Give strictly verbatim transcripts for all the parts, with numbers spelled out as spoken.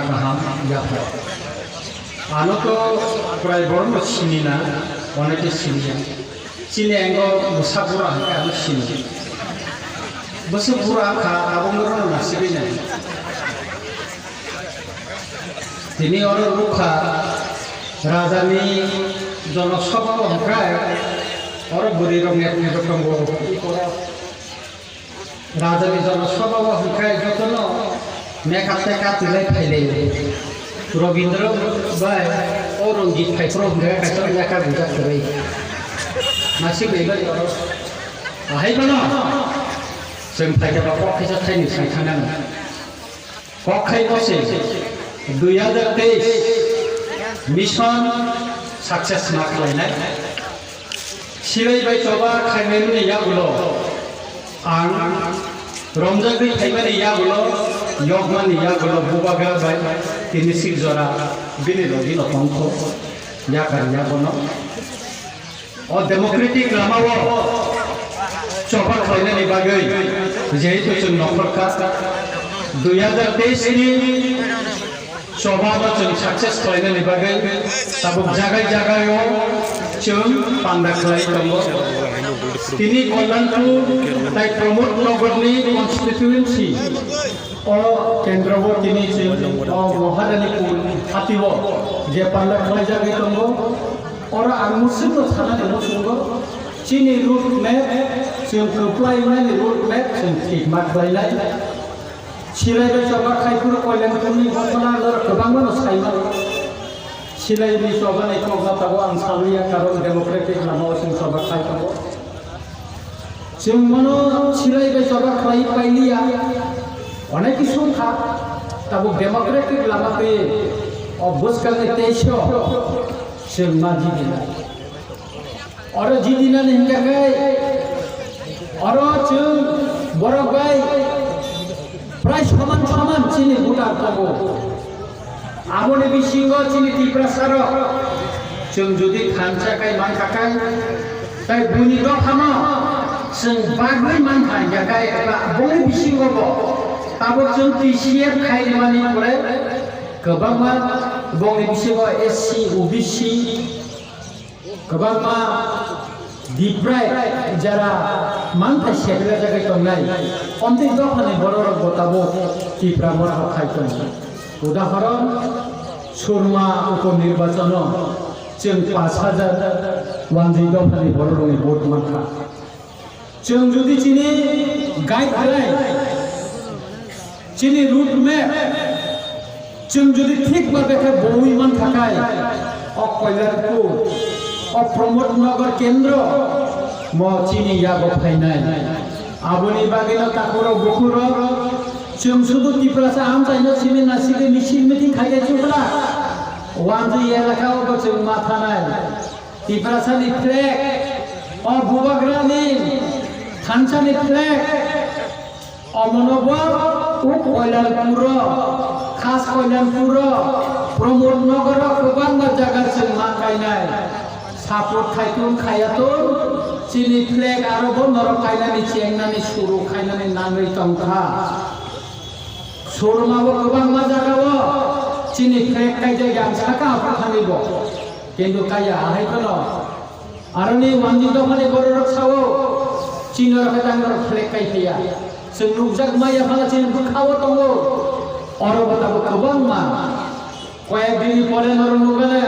Kaham yapha. Ano to prai borok no sini na, onete sini ya. Chini engo musa bura hingke ano sini. Musa bura kha abo moro no nasibina. Tini oro rukha raja ni jono soba o hingke oro bwrwi rok netrito tongo. Rajani jono soba o hwnkhe jotono makeup tei katwilai phailai. Robindra bai o Ranjit phaiphuru hwnkhe kaisa makeup rijak kwrwi. Masik bai bai oro. Ahai bono chwng phaikhe ba kok kisa thaini sai thangnani. Kok khai bo se dui hazar teis mission success ma khlainai. Silai bai choba khaimani yagulo ang romjagwi phaimani yagulo yokmani yagulo bubagra bai tini sik jora bini logi no tongkho yakar yagono. O democratic lama o choba khlainani bagwi jehetu chwng nokhorkha dui hazar teis ni choba no chwng success khlainani bagwi tabuk jagai jagai o chwng panda khlai tongo. Tini Kalyanpur tai Pramod Nagar ni constituency o kendro o tini chwng o Maharanipur hati o je panda khlai jagwi tongo. Oro ang mwswkno sanani muchungo, chini road map, chwng kwplai wngnani road map chwng thik ma khlainai. Silai bai choba khai phuru Kalyanpurni ghotona norok kwbangmano sai mano. Silai bai chobani kokno tabuk ang salia, karon democratic lama o chwng choba khai tongo. Chwng bono silai bai choba khlai pailiya, onek kisu wngkha, tabuk democratic lama twi o bwskangni teisa o chwng ma jidinai. Oro jidinani hingka khe, oro chwng borok bai prai soman soman chini voter tongo. Aboni bisingo chini Tiprasa rok chwng jodi thansa kai mankha kai, tai buini dophano chwng bagwi mankha hingka kai, eba boni bisingo bo tabuk chwng T C F khai rimani pore kwbangma bongni bisingo S C, O B C, kwbangma Diprai jara manthai sebrajak bai tongnai, omtwi dophani bororok bo tabuk Tipra motha khai tongo. Udahoron, Surma upo nirbachono chwng pash hajar wanjwi dophani bororokni vote mankha. Chwng jodi chini guideline, chini road map, chwng jodi thik ba bekha bowi mankha kai, o Kalyanpur, o Pramod Nagar kendro mo chini yago phainai. Aboni bagwino takhurok bukhurok chwng sudu Tiprasa amchaino simi nasigwi misil meeting khaikhe chukla. Wanjwi elaka o bo chwng ma thanai. Tiprasani flag, o bubagrani thansani flag, omono bo o Kalyanpuro, khas Kalyanpuro, Pramod Nogoro kwbangma jaga chwng ma kainai. Support khaitun khayatun, chini flag aro bo norok kainani chengnani suru khainani nangwi tongkha. Showroom-o kwbangma jagao chini flag kaijak yang saka aphuru thangwi bo. Kintu kaya ahai phano aroni wanjwi dophani bororok sao chini oro khe tang norok flag kai phiya. Chwng nukjak maya phano chini bwkhao tongo. Oro bo tabuk kwbangma. Koyek din ni pore norok nukgana,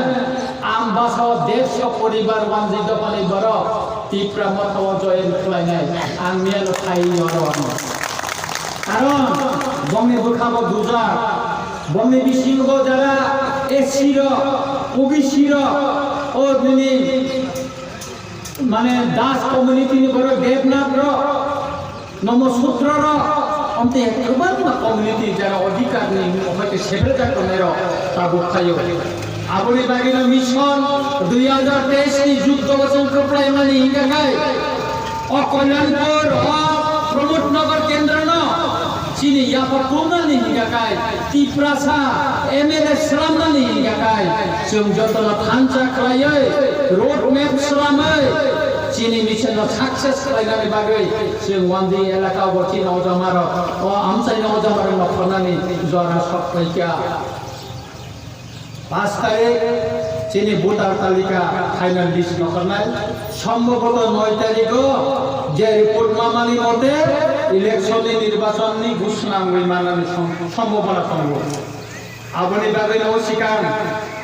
Ambasa o dersho poribar wanjwi dophani borok Tipra Motha o join khlainai. Ang miyano phaiwi oro ano. Karon bongni bwkha bo dujak, bongni bisingo jara S C rok, O B C rok, o nini mane Das community ni borok, Debnath rok, Nomo Sutro rok, omte kwbangma community jara odhikar ni hwnkhe sebrejak tongnai rok tabuk phaio. Aboni bagwino mission dui hazar teis ni juddo bo chwng kwplaimani hingkha khe o Kalyanpur, o Pramod Nagar kendro no chini yapha tubnani hingkha khe Tiprasa M L A slamnani hingkha khe chwng jotono thansa khlaiwi, road map slamwi, chini mission no success khlainani bagwi chwng wanjwi elaka o chini ojamarok, o amchaini ojamarok no khornani jora sok khlaikha. Paanch tarik chini voter talika final list nokharnai, sombhoboto noi tariko je report mamani mote election ni nirbachon ni ghosna wngwi manani som-, sombhobona tongo. Aboni bagwi no sikang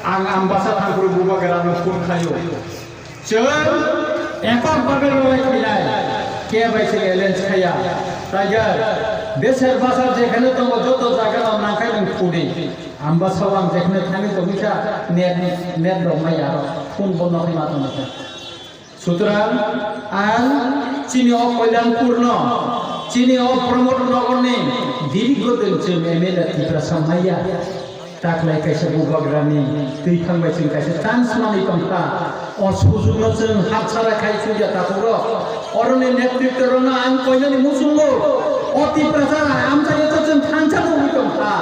ang Ambasa thangphuru Bubagra no phone khaio. Chwng ekok bagwi rwlai khainai, khe bai se alliance khaiya. Tiger, deser basar jekhane tongo joto jaga no nangkhai nwng phudi. Ambasa o ang jekhane thangwi tongwi kha, net, net rok mai aro, phone bondo khai ma tongwi kha. Sutrang, ang chini o Kalyanpur no, chini o Pramod Nagar ni dirgo din chwng M L A Tiprasa maya. Taklai kaisa Bubagrani twi thangbai chwng kaisa chance manwi tongkha. O sujukno chwng hapsara khai chuya takhurok. Oroni netritworokno ang koinani muchungo. O Tiprasa amchaio chwng thansa nugwi tongkha.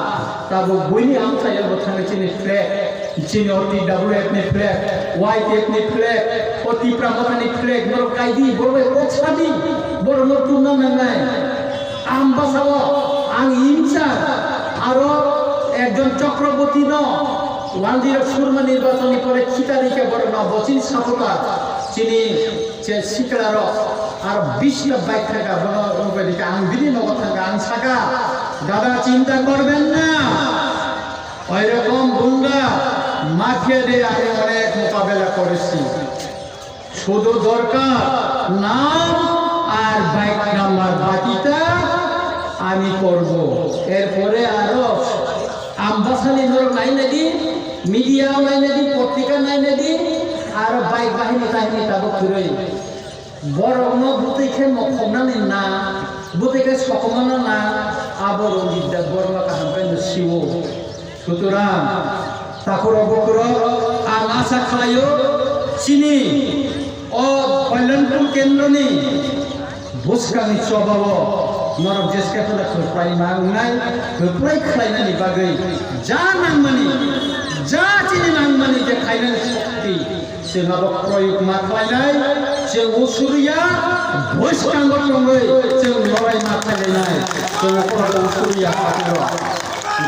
Tabuk buini amchaio bo thangwi chini flag, chini o T W F ni flag, Y T F ni flag, o Tipra Mothani flag, norok kaidi, borok bai kok sadi, borokno tubna nangnai. Ambasao ang imsa aro ekjon Chakraborty no wanjirok surma nirbachon ni pore khita rikha borok no bo chini supporter chini je sikla rok aro bishta bike thangka bono rwbai rikha ang bini nogo thangka ang saka dada chinta korben na oirokom gunda mafia de ami onek mokabela korechi. শুধু দরকার নাম আর bike number, বাকিটা আমি করব। এরপরে আরো আমবাসানি ধরো নাই নাকি, মিডিয়াও নাই নাকি, পত্রিকা নাই নাকি, আর বাইক বাহিনী টাহিনী তাবো ফিরই। Borokno bwtwi khe mokhomnani na, bwtwi khe sokomano na, abo Ranjit Debbarma kaham khe no siwo. Sutrang, takhurok bukhurok, ang asa khlaio, chini o Kalyanpur kendroni bwskangni chobao norok jeske phano kwplai ma wngnai, kwplai khlainani bagwi ja nangmani, ja chini nangmani je khainani shokti, chwng abo proyog ma khlainai, chwng usuriya bwskango tongwi chwng lorai ma khlainai, chwng ukhrogo usuriya patiro.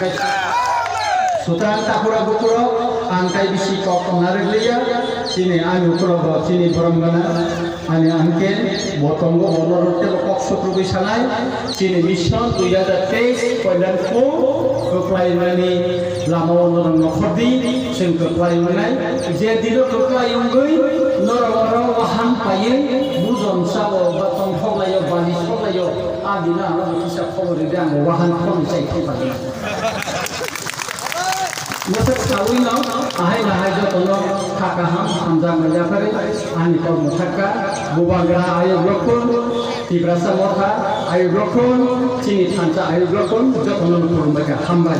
Hwnkhe sutrang takhurok bukhurok ang tai bisi kok tongna rwgliya, chini ani ukhrogo chini borom gana. Ani ang khe bo tongo, bo norok tei bo kok sukrubwi sanai. Chini mission dui hajar teis Kalyanpur kwplai wngnani lamao norok nokhor di, chwng kwplai wngnai. Je dino kwplai wngwi norok oro wahan paiwi bujon sao ba tongthok laio, bali sok laio, a dino ano bo kisa khobor rwdi, ang bo wahan khorni chai thangkha. Mwswk sawi no ahai bahai jotono kha kaham hamjakma yaphari ani kok mwthakka. Bubagra ayuk rokun, Tiprasa motha ayuk rokun, chini thansa ayuk rokun, jotono no khulumbai kha, hambai.